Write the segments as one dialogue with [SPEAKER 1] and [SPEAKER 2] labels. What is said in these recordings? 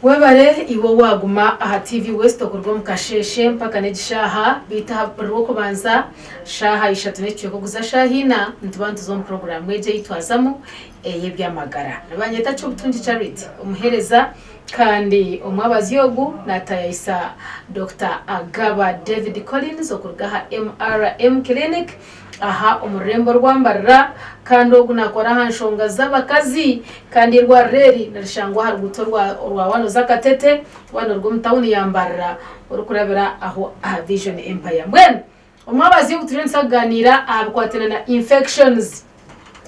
[SPEAKER 1] Webare iwe owaguma aha TV West okuruga omu kasheeshe mpaka n'egi shaaha, beitu aha buri Rwokubanza shaaha ishatu n'ekicweka okuza shaaha ina nituba nituza omu puroguraamu egi ei twazamu ey'eby'amagara. Nibanyeta Kyobutungi Charity omuheereza kandi omwabazi ogu naatayayisa Dokita Agaba David Collins okuruga aha MRM Clinic. aha omu rurembo rwa Mbarara kandi ogu nakora aha nshonga z'abakazi kandi eirwariro eri nirishangwa aha ruguuto orwa wano oza Katete wano oruga omu tawuni ya Mbarara orikurabira aho aha Vision Empire. Mbwenu omwabazyo ogu turiyo nituza kuganiira aha bikwatiraine na infections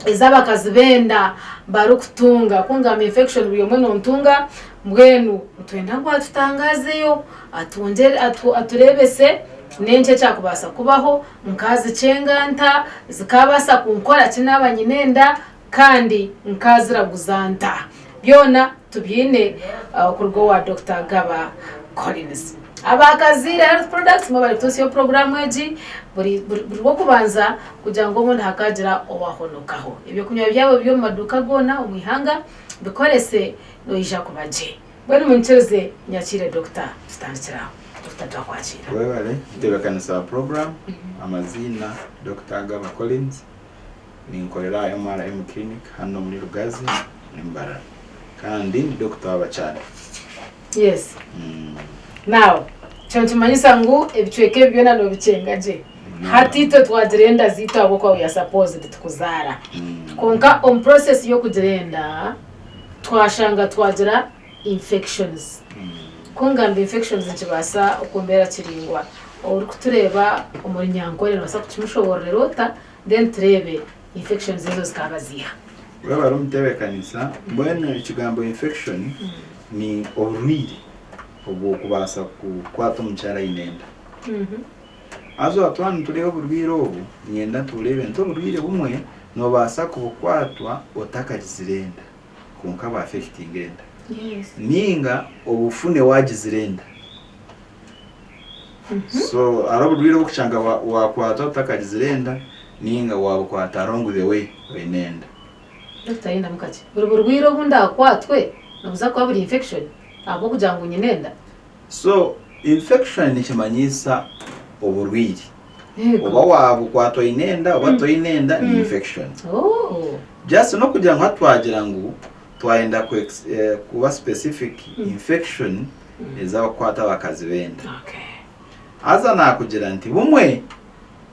[SPEAKER 1] ez'abakazi b'enda barikutunga. Ku ngamba infection buri omwe nontunga mbwenu nitwenda ngu atutangaazeyo atwongyere atureebese n'enki ekyakubaasa kubaho. Nkaazikyenga nta? Zikaabaasa kunkora ki naaba nyine enda? Kandi nkaaziraguza nta? Byona tubiine okuruga owa Dokita Gaba Collins. Aba Kaziire Health Products mwebare kutuhitsyaho puroguraamu egi buri buri Rwokubanza kugira ngu obundi hakaagira owaahonokaho. Eby'okunywa byabo biri omu maduuka goona omu ihanga, bikorese noija kuba gye. Mbwenu munyikirize nyakiire Dokita tutandikire aho. Dokita twakwakiira.
[SPEAKER 2] Webale ntebekanisa wa program, amaziina Dokita Agaba Collins, ninkorera aha MRM clinic hanu omuri Lugazi Mbarara kandi ndi dokita w'abakyara.
[SPEAKER 1] Yes. Now, ekyo nikimanyisa ngu ebicweka ebi byona nobikyenga gye. Hati itwe twagira enda zaitu ahabw'okuba we are supposed tukuzaara. Kwonka omu process y'okugira enda, Twashanga twagira infections. Ku ngamba infections nikibaasa okumbeera kiringwa. Orikutureeba omu Runyankore noobaasa kukimushoboororera ota then tureebe infections ezo zikaaba ziiha?
[SPEAKER 2] Webare omutebekanisa, mbwenu ekigambo infection ni oburwaire obwokubaasa kukwata omukyara aine enda. Haza twaba nitureeba oburwaire obu, niinyenda tubureebe nti oburwaire bumwe noobaasa kubukwatwa otakagizire enda kwonka bu affectinga enda nainga obufune waagizire enda. So hariho oburwaire obu orikushanga waakwatwa otakagizire enda nainga waabukwata along the way oine enda.
[SPEAKER 1] Dokita yenda mukakye. Buri burwaire obu ndaakwatwe nibuza kuba buri infection ahabw'okugira ngu nyine enda?
[SPEAKER 2] So infection nikimanyisa oburwire oba wabukwatwa oyine enda oba toyine enda ni infection. Just nokugira ngu hati twagira ngu twayenda kuba specific infection ezakukwata abakazi benda. Haza nakugira nti bumwe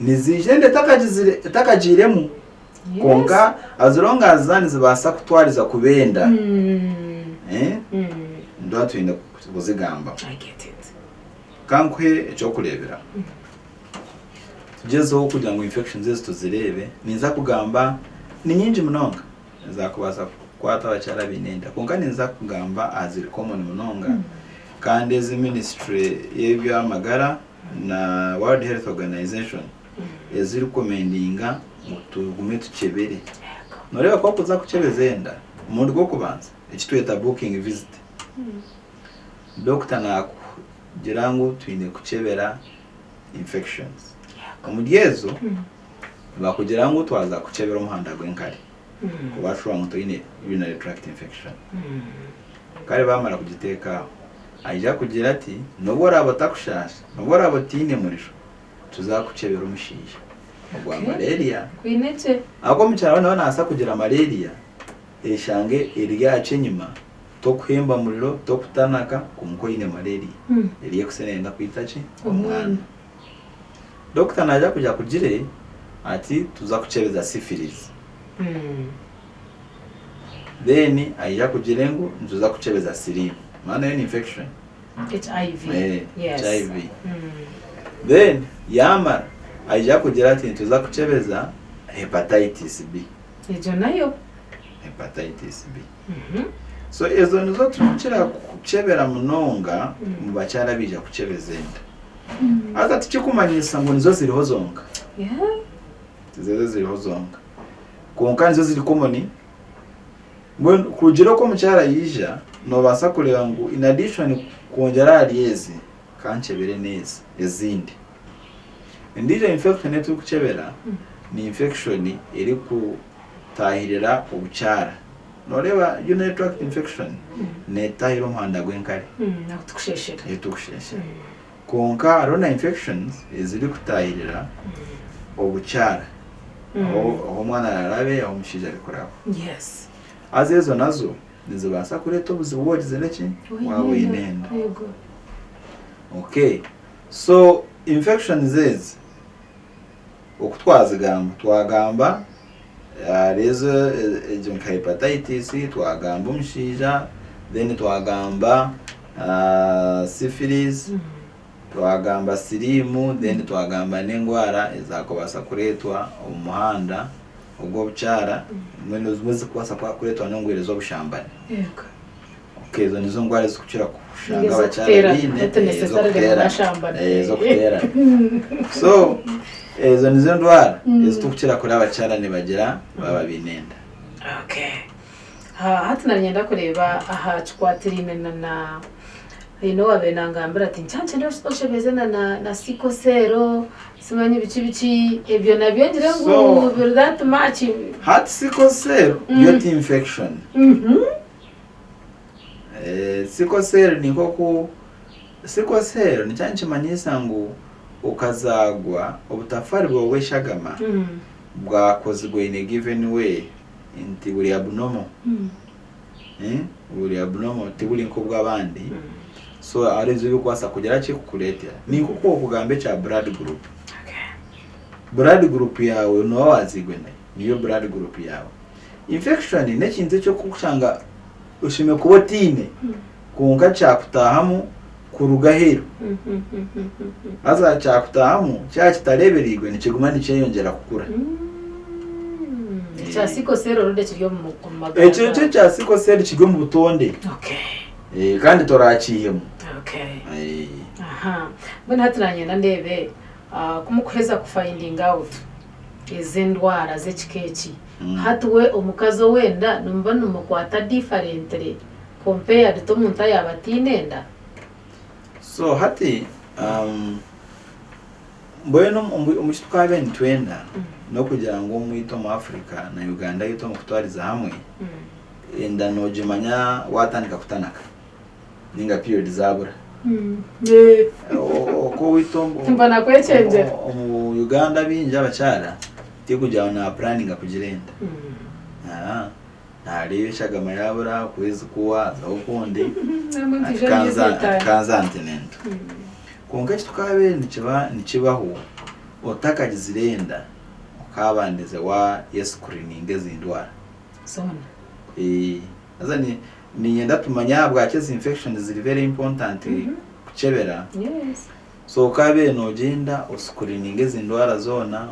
[SPEAKER 2] niziija enda etakagizire etakagiiremu kwonka as long as zaba nizibaasa kutwariza kuba enda nituba twine kuzigambaho. Ka nkuhe eky'okureeberaho. Tugyezeho kugira ngu infections ezi tuzireebe, ninza kugamba ni nyingi munonga ezaakubaasa kukwata abakyara abaine enda kwonka ninza kugamba aha ziri common munonga kandi ezi ministry y'eby'amagara na World Health Organization ezirikomendinga ngu tugume tukyebere. Nooreeba ku orikuza kukyebeza enda omurundi gw'okubanza eki tweta booking visit, dokita naakugira ngu twine kukyebera infections. Omuri ezo nibakugira ngu twaza kukyebera omuhanda gw'enkari kuba shuwa ngu toine urinary tract infection. Kare baamara kugiteeka aho, aija kugira ati n'obu oraabe otakushaasha, n'obu oraabe otaine muriro, tuzakukyebera omushaija ogwa malaria ahabw'okuba omukyara we nawe nabaasa kugira malaria eshange eri aha kyenyima tokuhemba muriro tokutanaka kwonka oine malaria eri ekusa neyenda kwita ki omwana. Dokita naija kuija akugire ati tuza kukyebeza syphilis then aije akugire ngu nituza kukyebeza siriimu omanya nayo ni infection.
[SPEAKER 1] HIV.
[SPEAKER 2] Yes. HIV. Then yamara aija akugira ati nituza kukyebeza hepatitis B.
[SPEAKER 1] Egyo nayo.
[SPEAKER 2] Hepatitis B. So ezo nizo turikukira kukyebera munonga omu bakyara abaija kukyebeza enda. Haza tikikumanyisa ngu nizo ziriho zonka. Tizo ziriho zonka. Kwonka nizo ziri common. Mbwenu kurugiirira oku omukyara yaija, noobaasa kureeba ngu in addition kwongyera ahari ezi, ka nkyebere n'ezi ezindi. Endiijo infection ei turikukyebera ni infection erikutaahirira obukyara. Noreeba urinary tract infection neetahira omuhanda gw'enkari.
[SPEAKER 1] Ahu tukusheshera.
[SPEAKER 2] Ahu tukusheshera. Kwonka hariho na infections ezirikutahirira obukyara. Ahu omwana ararabe, ahu omushaija arikuraba.
[SPEAKER 1] Yes.
[SPEAKER 2] Haza ezo nazo nizibaasa kureeta obuzibu waaba ogizire ki? Waaba oine enda.
[SPEAKER 1] Yego.
[SPEAKER 2] Okay. So infections ezi oku twazigamba, twagamba Hari ezo egyo nka hepatitis twagamba omushaija then twagamba syphilis twagamba siriimu then twagamba n'endwara ezakubaasa kureetwa omu muhanda ogw'obukyara mbwenu ezimwe ezikubaasa kureetwa n'endwara ez'obushambani. Okay, ezo nizo ndwara ezikukira kushanga abakyara baine ez'okuteerana. So ezo nizo ndwara ezitukukira kureba abakyara nibagira baaba baine enda.
[SPEAKER 1] Okay. Hati nanyenda kureeba aha kikwatiraine na na haine owaabaire nangambira ati nkyankye oshebeze na na sickle cell simanyi biki biki ebyo nabyo ngire ngu biri that much.
[SPEAKER 2] Hati sickle cell yo ti infection. Sickle cell ni nk'oku sickle cell nikyo nikimanyisa ngu okazaarwa obutafaari bwawe bw'eshagama bwakozirwe in a given way nti buri abnormal buri abnormal tiburi nk'obw'abandi so hariho ebizibu ebirikubaasa kugira ki kukureetera. Ni nk'oku okugamba ekya blood group, blood group yaawe nooba waazairwe nayo niyo blood group yaawe. Infection n'ekintu eky'okushanga oshemereire kuba otaine kwonka kyakutaahamu kuruga aheeru. Haza kyakutaahamu kyaba kitareebereirwe nikiguma nikyeyongyera kukura.
[SPEAKER 1] Ekya sickle cell already kiri omu magara
[SPEAKER 2] Ekyo ekyo ekya sickle cell kiri omu butonde kandi torakiihemu.
[SPEAKER 1] Mbwenu hati naanye nda ndeebe ku mukuheza ku finding out ezi endwara z'ekika eki, Hati we omukazi ow'enda nimuba nimukwata differently compared to omuntu ayaaba ataine enda?
[SPEAKER 2] So hati mbwenu omu ki tukaabaire nitwenda n'okugira ngu omwitu omu Africa na Uganda yaitu omu kutwariza hamwe, enda noogimanya waatandika kutanaka ninga period zaabura. Oku owaitu omu Uganda baingi abakyara Tikugira ngu napuraninga kugira enda. Nareeba eshagama yabura, okwezi kuhwa, hazaho okundi, ati kanze antenatal. Kwonka eki tukabaire nikibaho, otakagizire enda, okabandize wayescreeninga ezi ndwara. Haza niinyenda tumanye ahabwaki ezi infections ziri very important kukyebera. So okabaire nogyenda oscreeninga ezi ndwara zoona,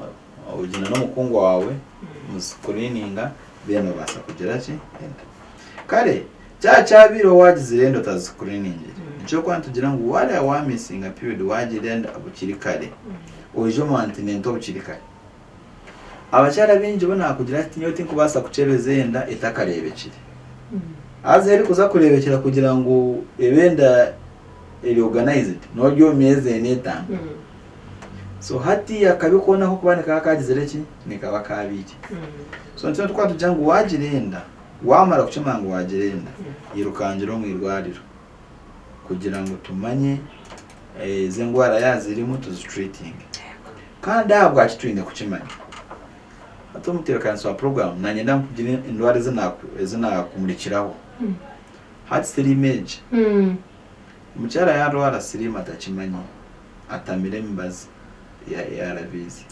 [SPEAKER 2] ogyenda n'omukundwa waawe muscreeninga then obaasa kugira ki enda. Kare kyaba kyabaireho wagizire enda otaziscreeningire, nikyo orikuba nitugira ngu wareeba wamissinga period wagira enda bukiri kare, oije omu antenatal bukiri kare. Abakyara baingi bo nakugira ati nyowe tinkubaasa kukyebeza enda etakareebekire. Haza erikuza kureebekyera kugira ngu ebe enda eri organized nori omu myezi ena etaano. So hati akabi koona akokuba nikaba kagizire ki? Nikaba kabiire. So nikyo turikuba nitugira ngu wagira enda, wamara kukimanya ngu wagira enda, irukangira omu irwariro kugira ngu tumanye ezi endwara yaaba zirimu tuzitreatinge. Kandi ahabwaki twine kukimanya? Hati omutebeekanisa wa puroguraamu naanye nkugire endwara ezi naakumurikiraho. Hati siriimu egi, omukyara yaarwara siriimu atakimanyire, atamire emibazi ya ARVs,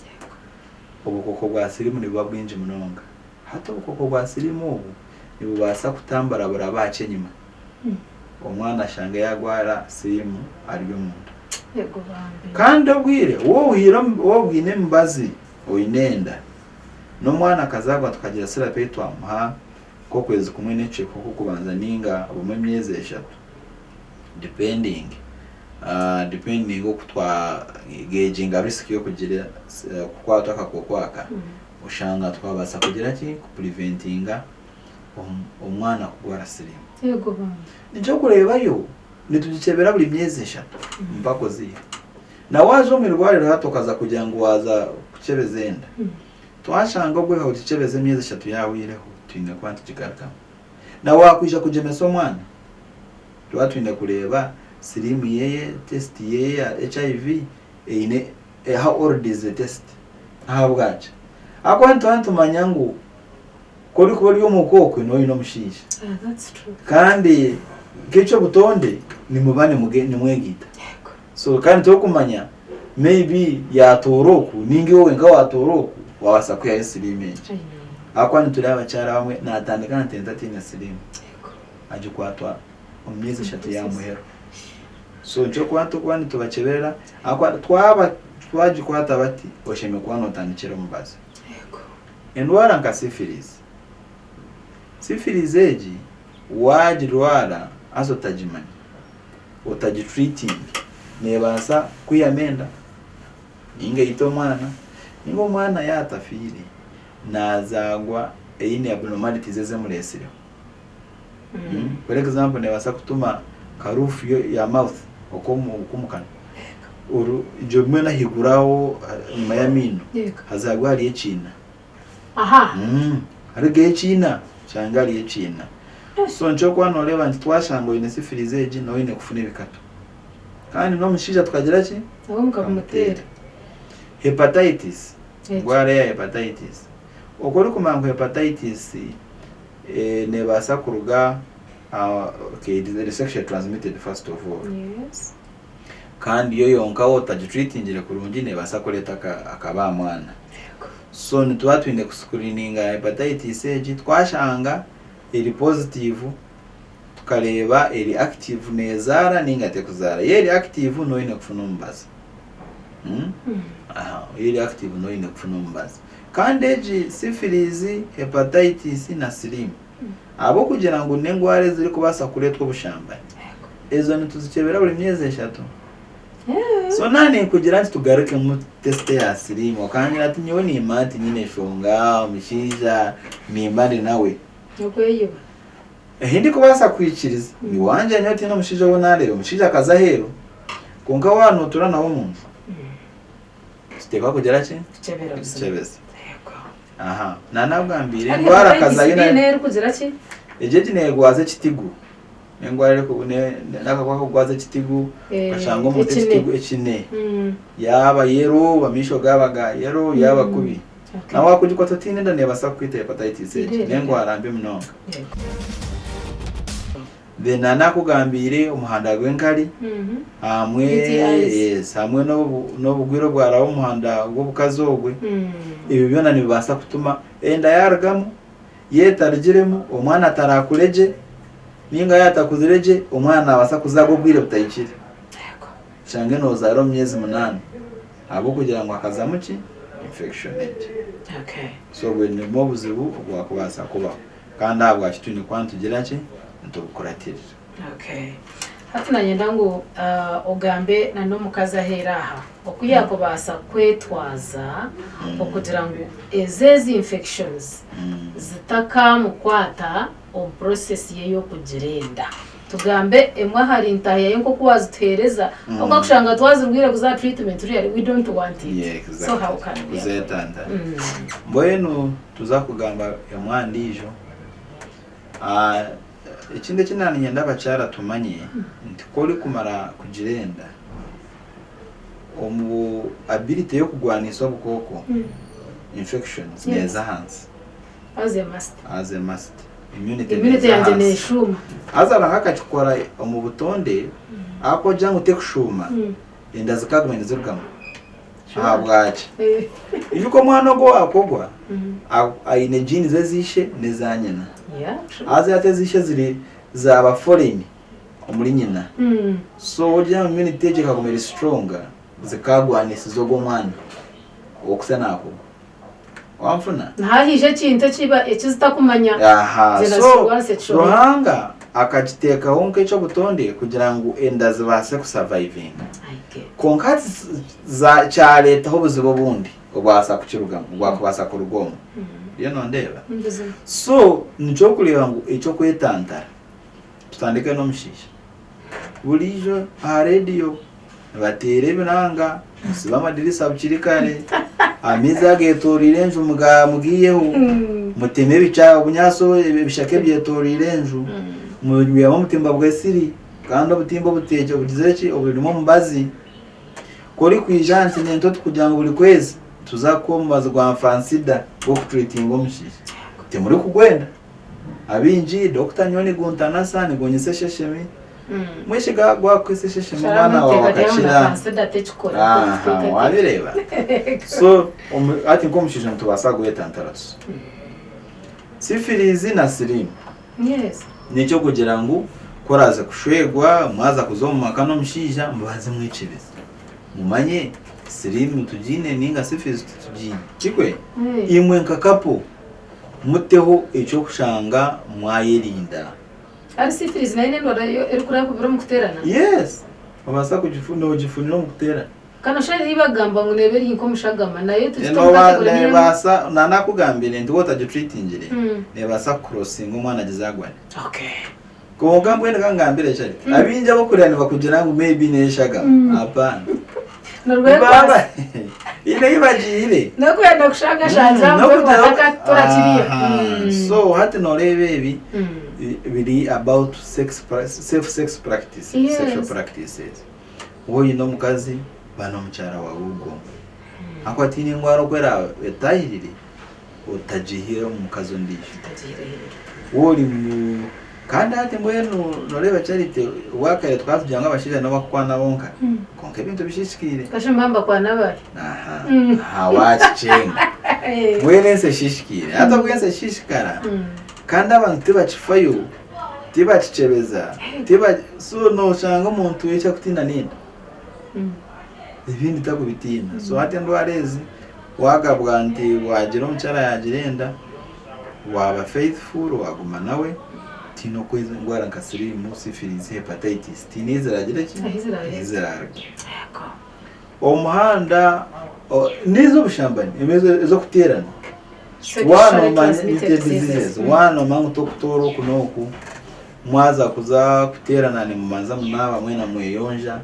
[SPEAKER 2] obukooko bwa siriimu nibuba bwingi munonga. Hati obukooko bwa siriimu obu nibubaasa kutambura burabe aha ky'enyima, omwana ashange yaarwara siriimu ari omunda. Kandi obwire waaba obwine emibazi oine enda, n'omwana akazaarwa tukagira sirapu ei twamuha nk'okwezi kumwe n'ekicweka okw'okubanza ninga obumwe emyezi eshatu depending depending oku twa gauginga risk y'okugira kukwatwa akakooko aka oshanga twabaasa kugira ki ku preventinga omwana kurwara siriimu. Nikyo orikureebayo nitugikyebera buri myezi eshatu mpaka oziire. Na waaza omu irwariro hati okaza kugira ngu waaza kukyebeza enda, Twashanga obwo ogikyebeza emyezi eshatu yahwireho, twine kuba nitugigarukamu. Na waakwija kugyemesa omwana, tuba twine kureeba siriimu yeye, test yeye ya HIV eine, how old is the test? Ahabwaki? Ahakuba nituba nitumanya ngu ku orikuba ori omuka okwe nooba oine omushaija.
[SPEAKER 1] Ah, that's true.
[SPEAKER 2] Kandi nk'eky'obutonde nimuba nimwegaita. So kandi torikumanya maybe yatoora oku ninga iwe wenka watoora oku wabaasa kwihayo siriimu egyo.
[SPEAKER 1] I know.
[SPEAKER 2] Ahakuba nitureeba abakyara abamwe natandika natenta ataine siriimu
[SPEAKER 1] Yego.
[SPEAKER 2] agikwatwa omu myezi eshatu
[SPEAKER 1] Omu
[SPEAKER 2] ya
[SPEAKER 1] process.
[SPEAKER 2] muheru. So nikyo kuba turikuba nitubakyebera ahakuba twaba twagikwata bati oshemereire kuba notandikira omubazi.
[SPEAKER 1] Yego.
[SPEAKER 2] Endwara nka syphilis, syphilis egi wagirwara haza otagimanya otagitreatinge nebaasa kwihamu enda ninga eite omwana ninga omwana yaaba atafiire nazaarwa eine abnormalities ezimuretsireho. For example nebaasa kutuma nka roof ya mouth okw'omukanwa mbwenu ahaiguru aho enyima y'amaino hazaarwe hariyo ekiina. Harigayo ekiina oshange hariyo ekiina. So nikyo orikuba nooreeba nti twashanga oine syphilis egi nooba oine kufuna ebikatu. Kandi n'omushaija tukagira ki?
[SPEAKER 1] Nawe mukamuteera.
[SPEAKER 2] Hepatitis, endwara eya hepatitis. Oku orikumanya ngu hepatitis neebaasa kuruga okay it is sexually transmitted first of all.
[SPEAKER 1] Yes.
[SPEAKER 2] Kandi yo yonka waaba otagitreatingire kurungi neebaasa kureeta akaba aha mwana. So nituba twine kuscreeninga hepatitis egi twashanga eri positive tukareeba eri active neezaara ninga tekuzaara. Yaaba eri active nooba oine kufuna omubazi. Aha, yaaba eri active nooba oine kufuna omubazi. Kandi egi syphilis, hepatitis na siriimu ahabw'okugira ngu n'endwara ezirikubaasa kureetwa obushambani, ezo nituzikyebera buri myezi eshatu. So naaba ninkugira nti tugarukemu test ya siriimu okangira ati nyowe nimba tinyine nshonga omushaija nimba ndi nawe.
[SPEAKER 1] Okweyiba.
[SPEAKER 2] Ehi ndikubaasa kwikiriza ni wangira nyowe tihaine omushaija ou naareeba omushaija akaza aheeru kwonka waaba nootuura nawe omunju kiteekwa kugira ki?
[SPEAKER 1] Kukyebera buzima.
[SPEAKER 2] Kukyebeza.
[SPEAKER 1] Yego.
[SPEAKER 2] Aha naanagambire
[SPEAKER 1] Hariho
[SPEAKER 2] endwara
[SPEAKER 1] hepatitis
[SPEAKER 2] kazayo
[SPEAKER 1] B
[SPEAKER 2] nayo
[SPEAKER 1] nayo erikugira ki?
[SPEAKER 2] Egyo egi neerwaza ekitigu. N'endwara eriku n'akakooko kakugwaza ekitigu, okashanga omuntu ekitigu ekine yaaba yellow, amaisho gaaba ga yellow, yaaba kubi. Nawe waakugikwata otaine enda neebaasa kukwita hepatitis egi, n'endwara mbi munonga. Then naanakugambiire omuhanda gw'enkari hamwe yes hamwe n'obugwire obwaraba omu muhanda gw'obukazi obwe, ebyo byona nibibaasa kutuma enda yaarugamu. Yaaba etarugiremu, omwana atarakure gye, ninga yaaba atakuzire gye, omwana nabaasa kuzaarwa obwire butahikire. Oshange nozaara omu myezi munaana ahabw'okugira ngu hakazamu ki? Infection egyo. So obwe nibwo obuzibu obwakubaasa kubaho. Kandi ahabwaki twine kuba nitugira ki? Nitubukuratirira.
[SPEAKER 1] Okay. Hati nanyenda ngu ogambe na n'omukazi aheeru aha oku yaakubaasa kwetwaza okugira ngu ezi ezi infections zitakamukwata omu process ye y'okugira enda. Tugambe emwe ahari ntaahi yaye nk'oku waazituheereza ahabw'okuba kushanga twazirwaire kuza aha treatment really we don't want it.
[SPEAKER 2] Yeah,
[SPEAKER 1] So how
[SPEAKER 2] exactly.
[SPEAKER 1] can we avoid?
[SPEAKER 2] Kuzeetantara. Mbwenu tuza kugamba emwe aha ndiijo. Ekindi eki naaniinyenda abakyara tumanye nti ku orikumara kugira enda, omu ability y'okugwanisa obukooko, infections, neeza ahansi.
[SPEAKER 1] As a must.
[SPEAKER 2] As a must. Immunity
[SPEAKER 1] Immunity
[SPEAKER 2] neeza
[SPEAKER 1] yangye
[SPEAKER 2] ahansi.
[SPEAKER 1] neeshuuma.
[SPEAKER 2] Haza Ruhanga akakikora omu butonde, ahakuba ogira ngu tekushuuma, enda zikaaguma nizirugamu. Ahabwaki? Ijuka omwana ogwo owaakogwa aine genes eza ishe n'eza nyina. Haza hati eza ishe ziri zaaba foreign omuri nyina. So ogira ngu immunity egyo ekaguma eri strong zikaagwanisiza ogwo omwana ow'okusa naakogwa. Wanfuna?
[SPEAKER 1] Nihaija ekintu ekiba eki zitakumanya
[SPEAKER 2] Aha,
[SPEAKER 1] zenda
[SPEAKER 2] so
[SPEAKER 1] zikirwanise kishobere.
[SPEAKER 2] Ruhanga akakiteekaho nk'eky'obutonde kugira ngu enda zibaase kusavaivinga.
[SPEAKER 1] I get.
[SPEAKER 2] Kwonka hati za kyareetaho obuzibu obundi obwabaasa kukirugamu, obwakubaasa kuruga omu. Oriyo nondeeba?
[SPEAKER 1] Buzima.
[SPEAKER 2] So nikyo orikureeba ngu eky'okwetantara, tutandike n'omushaija. Buriijo aha rediyo nibateera ebiranga, musibe amadirisa bukiri kare. Amaizi ageetooroire enju mugaiheho, muteme obunyaatsi ebishaka ebyetooroire enju, mwihemu obutimba bw'esiri kandi obutimba obuteekire obugizire ki oburimu omubazi. Ku orikwija aha nsi nento tukugira ngu buri kwezi tuza kukuha omubazi gwa nfansida gw'okuturiitinga omushaija, timurikugwenda. Abaingi dokita nyowe niguntanasa nigunyitsa esheshemi. Mweshiga gwakukwitsa esheshemi omwana waawe akakira. Aha wabireeba? So hati nk'omushaija nitubaasa gwetantara tusa. Syphilis na siriimu n'eky'okugira ngu ku oraaze kushwerwa mwaza kuza omu maka n'omushaija mubanze mwekyebeze mumanye siriimu tugiine nainga syphilis titugiine. Tikwe? Imwe nka couple muteho eky'okushanga mwayerinda.
[SPEAKER 1] Ari syphilis nayo n'endwara erikurakubira omu kuteerana?
[SPEAKER 2] Yes, obaasa kugifuna, ogifunira omu kuteerana.
[SPEAKER 1] Kandi osha hariho ei bagamba ngu neeba eri nk'omushagama, nayo tugite omu category niyo emwe?
[SPEAKER 2] Neebaasa, nanakugambire nti waaba otagitreatingire, neebaasa kucrossinga omwana agize agwane.
[SPEAKER 1] Okay.
[SPEAKER 2] Kwonka mbwenu ka ngambire Charity, abaingi abakurira nibakugira ngu maybe n'eshagama, hapana.
[SPEAKER 1] Norwekwasa.
[SPEAKER 2] Haine ei bagiire.
[SPEAKER 1] N'okwenda kushangashangya ngu watakatora kiriya.
[SPEAKER 2] So hati noreeba ebi biri about sex, safe sex practices, sexual practices. Waaba oine omukazi, ba n'omukyara waawe ogwo. Ahakuba tihaine endwara oku eraabe etahirire otagiihire omu mukazi ondiijo. Waaba ori mu kandi hati mbwenu nooreeba Charity obwakare tukaba tugira ngu abashaija nibo barikukwana bonka kwonka ebintu bishiishikaire.
[SPEAKER 1] Kasha mbaba nibakwana bari.
[SPEAKER 2] Aha, aha waakikyenga. Mbwenu ensi eshiishikaire. Hati obu ensi eshiishikara kandi abantu tibakifayo, tibakikyebeza, tiba so nooshanga omuntu eki arikutiina n'enda. Ebindi takubitiina. So hati endwara ezi waagabwa nti waagira omukyara yaagira enda, waaba faithful waaguma nawe, tihaine oku ezo endwara nka siriimu, syphilis, hepatitis, tihaine ei ziraagire ki? Ahi ziraaruge. Omuhanda n'ez'obushambani, ez'okuteerana, waaba noomanya diseases, waaba noomanya ngu torikutoora oku n'oku, Mwaza kuza kuteerana nimubanza munaaba mwena mweyonja,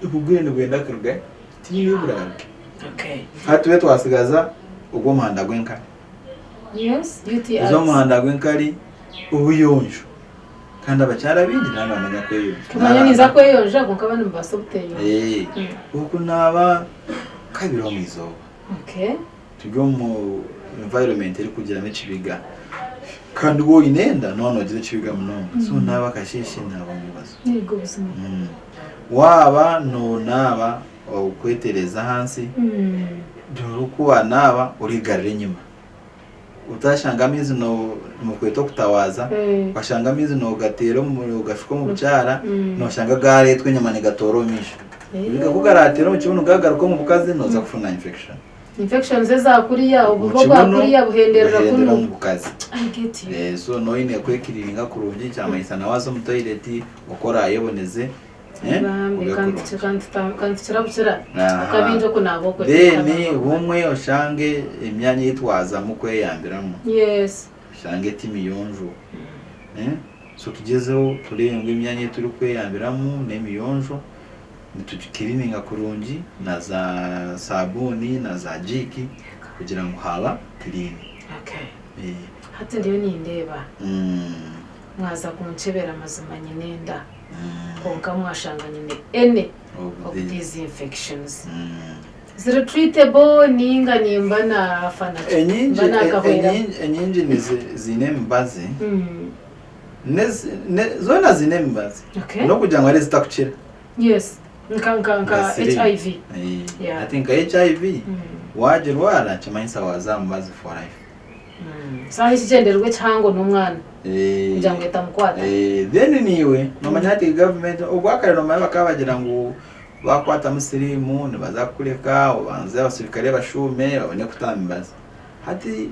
[SPEAKER 2] obwire nibwenda kuruga tihaine ei buraaruge. Hati tube twatsigaza ogw'omuhanda gw'enkari. Ez'omuhanda gw'enkari obuyonjo kandi abakyara abaingi nabo nibamanya kweyonja.
[SPEAKER 1] Kumanya ninza kweyonja kwonka abandi nibabaasa obuteyonja.
[SPEAKER 2] Okunaaba kabiri omu izooba. Turi omu environment erikugiramu ekibiga kandi waaba oine enda nooba noogira ekibiga munonga so naaba akasheeshe naaba omubazo.
[SPEAKER 1] Yego buzima.
[SPEAKER 2] Waaba noonaaba okwetereeza ahansi reero ku waanaaba origarura enyima otashanga amaizi nibakweta okutawaaza okashanga amaizi noogateera noogashuka omu bukyara nooshanga gaareetwa enyima nigatoora omu maisho. Ku garaateere omu kibuno gaagaruka omu bukazi nooza kufuna infection.
[SPEAKER 1] Infections eza kuriya, obubi obwa kuriya buhenderera kunu.
[SPEAKER 2] Buhendera omu bukazi.
[SPEAKER 1] I get you.
[SPEAKER 2] Eh, so noine kwekiriringa kurungi kyamanyisa na waza omu toilet oku orayeboneze eh,
[SPEAKER 1] Bambi
[SPEAKER 2] kube
[SPEAKER 1] kandi
[SPEAKER 2] kurungi.
[SPEAKER 1] tuki- kandi tuta- kandi tukirabukira
[SPEAKER 2] Aha.
[SPEAKER 1] okabingi okunaaba okwe
[SPEAKER 2] Then bumwe oshange emyanya ei twazamu kweyambiramu
[SPEAKER 1] Yes.
[SPEAKER 2] oshange ti miyonjo eh, so tugyezeho tureebe ngu emyanya ei turikweyambiramu n'emiyonjo Nitugikirininga kurungi na za sabuuni na za jiiki kugira ngu haaba kiriini.
[SPEAKER 1] Okay. Hati ndiyo nindeeba mwaza kunkyebera mazima nyine enda kwonka mwashanga nyine any of these infections. Ziri treatable ninga nimba nafa nakyo?
[SPEAKER 2] Enyingi
[SPEAKER 1] Mba nakahweramu?
[SPEAKER 2] enyingi ziine emibazi. Zoona ziine emibazi.
[SPEAKER 1] Okay.
[SPEAKER 2] N'okugira ngu hariho ezitakukira.
[SPEAKER 1] Yes. Nka nka nka
[SPEAKER 2] Nka siriimu.
[SPEAKER 1] HIV. Yeah.
[SPEAKER 2] Hati nka HIV waagirwara nikimanyisa waaza aha mubazi for life.
[SPEAKER 1] So aho ekigyendererwa ekihango n'omwana kugira ngu etamukwata.
[SPEAKER 2] Then naiwe noomanya hati gavumenti obwakare noomanya bakaba bagira ngu baakukwatamu siriimu nibaza kukureka obanze abasirikare bashuume babone kukuta aha mibazi. Hati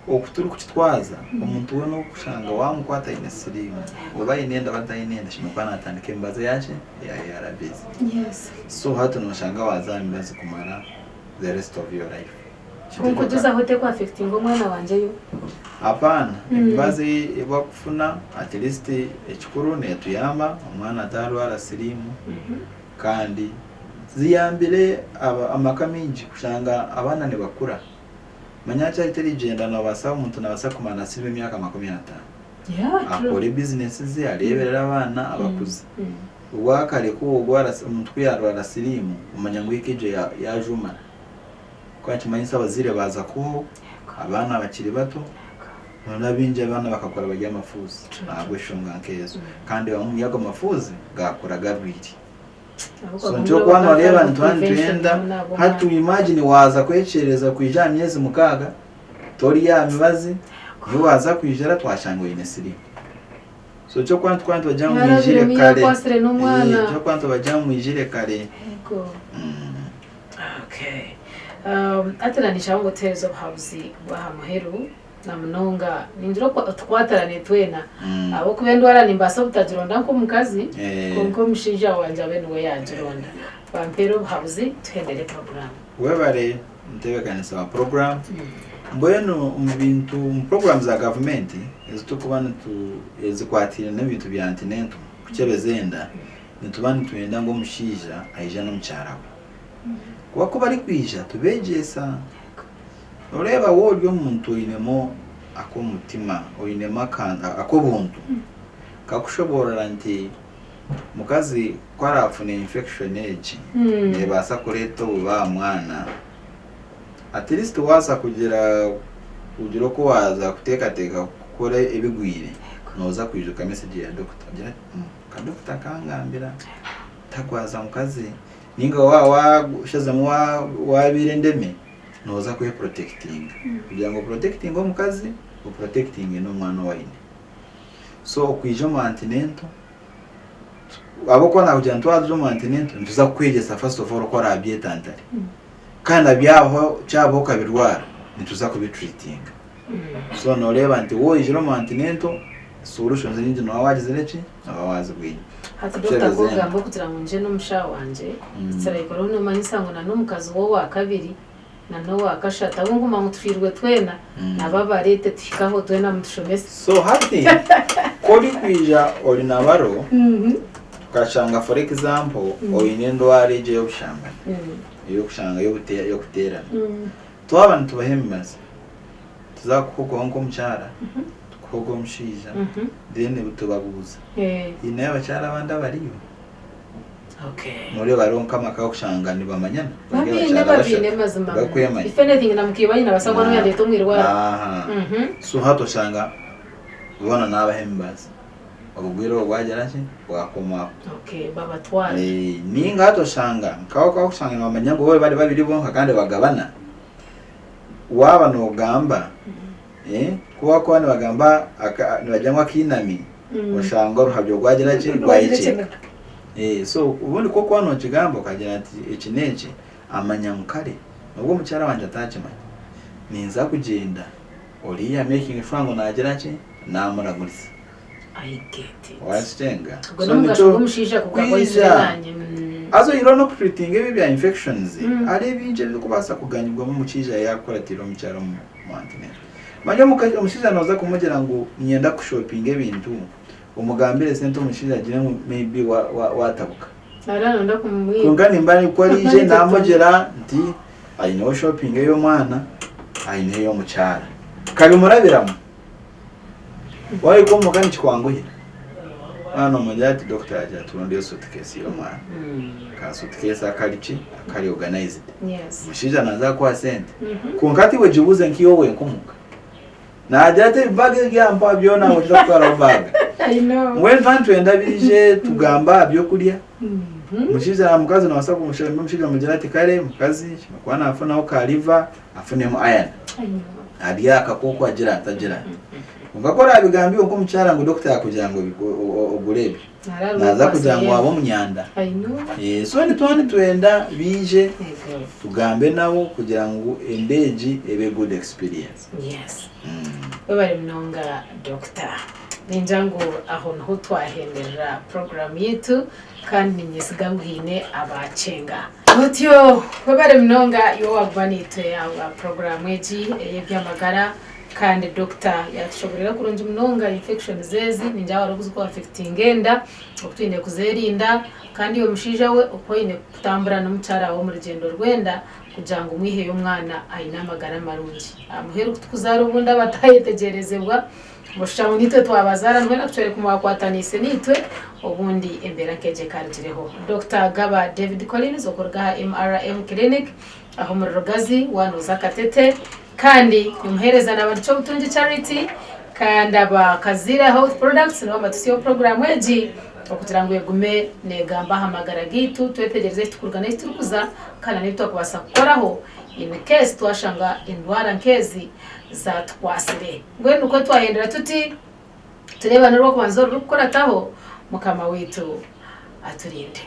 [SPEAKER 2] Oku turikukitwaza, omuntu weena orikushanga waamukwata aine siriimu, oba aine enda oba ataine enda, ashemereire kuba naatandika emibazi eya ki? Eya ARVs. So hati nooshanga waaza aha mibazi kumara the rest of your life.
[SPEAKER 1] Kwonka ogyezaho teku-affectinga omwana wangye yo?
[SPEAKER 2] Hapaana, emibazi ei barikufuna at least ekikuru neetuyamba omwana ataarwara siriimu kandi. Ziyambire amaka maingi kushanga abaana nibakura. Manya hati hati erigyenda nobaasa omuntu nabaasa kumara na siriimu emyaka 50. Akore bizinesi ze, areeberere abaana, abakuze. Obwakare ku orwara omuntu ku yaarwara siriimu omanya ngu eka egyo yaajuumara. Ahabw'okuba nikimanyisa abazaire baaza kuhwaho, abaana bakiri bato, noreeba abaingi abaana bakakura bari amafuuzi ahabw'enshonga nk'ezo. Kandi bamwe omuri ago mafuuzi gaakura garwaire. So nikyo orikuba noreeba nituba nitwenda hati imagine waaza kwekyereza kwija aha myezi 6 tori aha mibazi nyowe waaza kwijara twashanga oine siriimu. So nikyo orikuba nitukuba nitubagira ngu mwijire kare. Nikyo orikuba nitubagira ngu mwijire kare.
[SPEAKER 1] Okay. Hati na ngu otuheereze obuhabuzi bw'aha muheru na munonga ningira otukwatirane twena ahabw'okuba endwara nimbaasa obutagironda nk'omukazi kwonka omushaija wangye abe niwe yaagironda. Bampeere obuhabuzi tuhendere puroguraamu.
[SPEAKER 2] Webare mutebeekanisa wa puroguraamu. Mbwenu omu bintu omu puroguraamu za gavumenti ezi turikuba nitu ezikwatiraine n'ebintu bya antenatal kukyebeza enda, nituba nitwenda ngu omushaija aije n'omukyara we. Kuba ku barikwija tubeegyesa. Noreeba waaba ori omuntu oinemu ak'omutima, oinemu ak'obuntu, nkakushoboorora nti mukazi ku araafune infection egi neebaasa kureeta obubi aha mwana, at least waaza kugira kugira oku waaza kuteekateeka kukora ebigwire, nooza kwijuka message ya doctor ogire oti ka doctor akangambira tagwaza mukazi Ninga waaba washazemu wabiire endeme noza kwe protectinga kugira ngu oprotectinge omukazi oprotectinge n'omwana ou aine. So okwija omu antenatal ahabw'okuba nakugira ngu twaza omu antenatal nituza kukwegyesa first of all oku orabyetantare kandi na byabaho kyabaho okabirwara nituza kubitreatinga. So noreeba nti waaba oizire omu antenatal solutions nyingi nooba wagizire ki? Nooba wazibwine.
[SPEAKER 1] Hati doctor ku ogamba okugira ngu ngye n'omushaho wangye, it's like oriho nomanyisa ngu na n'omukazi w'owa kabiri na n'owa kashatu abu nguma ngu tufiirwe twena nabo abareete tuhike aho twena mutushomese.
[SPEAKER 2] So hati ku orikwija ori na baro tukashanga for example oine endwara egyo ey'obushambani, ey'okushanga y'okuteerana, twaba nitubaha emibazi Tuza kuhugaho nk'omukyara, tukuhuga omushaija, then tubabuuza, hineyo abakyara abandi abariyo? Noreeba hariho nk'amaka okushanga nibamanyana bari abakyara bashatu bakwemanya. So hati oshanga boona nabaha emibazi, obugwire obwo bwagira ki? Bwakomaho. Ninga hati oshanga nkaho okushanga nibamanya ngu bo bari babiri bonka kandi bagabana. Waaba noogamba, ku barikuba nibagamba nibagira ngu akainami, oshanga oruhabyo rwagira ki? Rwayekyeka. So obundi ku orikuba nookigamba okagira nti eki n'eki, amanya ngu kare n'obu omukyara wangye ataakimanya, ninza kugyenda oriya making sure ngu naagira ki? Naamuragurisa. Wakitenga? So nikyo kwija haza oyihireho n'okutreatinga ebi ebya infections, hariho ebingi ebirikubaasa kuganyirwamu omushaija yaakukuratiira omukyara omu antenatal. Manya omushaija nooza kumugira ngu niinyenda kushopinga ebintu, omugambire esente omushaija agire ngu maybe waatabuka. Kwonka nimba ku araije naamugira nti aineho shopping ey'omwana, aineho ey'omukyara. Kabimurabiramu. Wahika omuka nikikwanguhira waaba nomugira ati doctor yagira turondeyo suitcase y'omwana ka suitcase akari ki akari organized omushaija naza kukuha sente kwonka hati iwe gibuuze nk'iwe wenka omuka nagira ati ebibaga ebi byampa byona ngu kutwaraho baga mbwenu twaba nitwenda biije tugambe aha byokurya omushaija na mukazi nobaasa omushaija omugira ati kare mukazi kuba nafunaho ka liver afunemu iron Arye akakooko agira ati agira ati. Kwonka ku oraabigambe iwe nk'omukyara ngu dokita yaakugira ngu ogure ebyo, naaza kugira ngu waaba omunyanda. So nituba nitwenda baije tugambe nabo kugira ngu enda egi ebe good experience.
[SPEAKER 1] Yes. Webare munonga Doctor. Ningira ngu aho niho twahenderera puroguraamu yaitu. Kandi ninyesiga ngu haine abaakyenga. Otyo, webare munonga iwe owaakuba naitwe ahabwa puroguraamu egi ey'eby'amagara. Kandi dokita yaatushoborera kurungi munonga infections ezi, ningira hariho oku zirikuafectinga enda, oku twine kuzeerinda. Kandi iwe mushaija we oku oine kutambura n'omukyara waawe omu rugyendo rw'enda kugira ngu mwiheyo omwana aine amagara marungi. Aha muheru ku tukuzaara obundi abatayetegyerezebwa oshusha ngu niitwe twabazaara mbwenu akucwere ku mwakwataniise naitwe obundi embeera nk'egyo ekarugireho. Dokita Gaba David Collins okuruga aha MRM Clinic aho omuri Rugazi waaba nooza Katete kandi nimuheereza na Bantu Ky'obutungi Charity kandi aba Kaziira Health Products nibo batutsyeho puroguraamu egi okugira ngu egume neegamba aha magara gaitu twetegyereze ahu turikuruga n'ahu turikuza kandi n'ebi twakubaasa kukoraho in case twashanga endwara nk'ezi zatukwatsire. Mbwenu nikwo twayendera tuti tureebane orwokubanza orurikukurataho Mukama waitu aturinde.